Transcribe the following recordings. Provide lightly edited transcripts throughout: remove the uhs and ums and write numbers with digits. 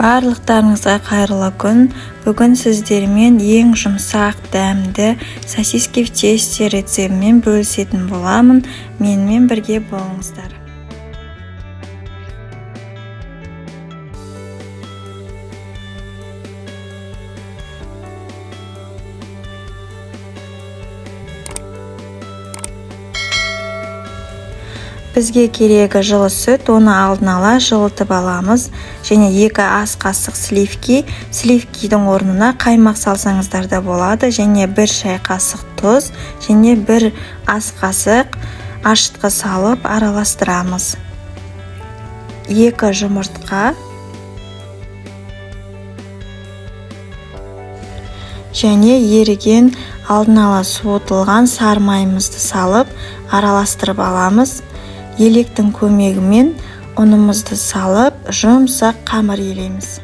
Барлықтарыңызға қайырлы күн. Бүгін сіздермен ең жұмсақ, дәмді сосиски в тесте рецептімен бөлісетін боламын. Менімен бірге болыңыздар. Бізге керегі жылы сүт, оны алдын ала жылытып аламыз. Және 2 ас қасық сливки, сливкидің орнына қаймақ салсаңыздар да болады. Және 1 шай қасық тұз, және 1 ас қасық ашытқы салып араластырамыз. 2 жұмыртқа және еріген алдын ала суытылған сары майымызды салып араластырып аламыз. Електің көмегімен ұнымызды салып, жұмсақ қамыр елейміз.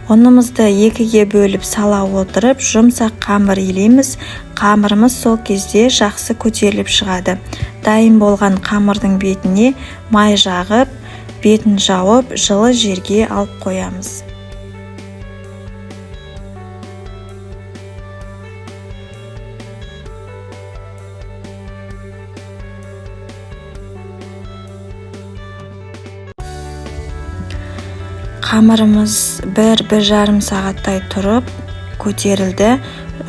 Ұнымызды 2-ге бөліп сала отырып, жұмсақ қамыр елейміз. Қамырымыз сол кезде жақсы көтеріліп шығады. Дайын болған қамырдың бетіне май жағып, бетін жауып, жылы жерге алып қоямыз. Қамырымыз 1-1,5 сағаттай тұрып көтерілді.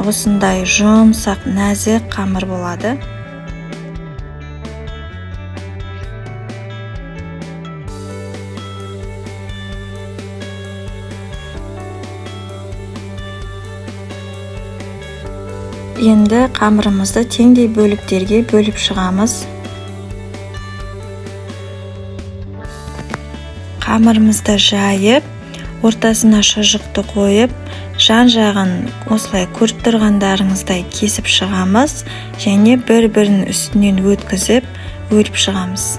Осындай жұмсақ, нәзік қамыр болады. Енді қамырымызды теңдей бөліктерге бөліп шығамыз. Қамырымызды жайып, ортасына шұжықты қойып, жан-жағын осылай көріп тұрғандарыңыздай кесіп шығамыз және бір-бірінің үстінен өткізіп, өріп шығамыз.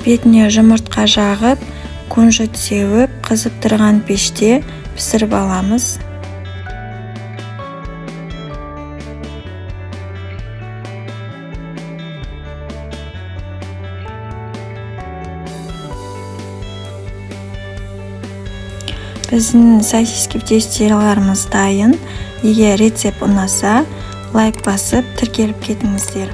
Бетіне жұмыртқа жағып, кунжут сеуіп, қызып тұрған пеште пісіріп аламыз. Біздің сосиски в тестеларымыз дайын. Егер рецепт ұнаса, лайк басып, тіркеліп кетіңіздер.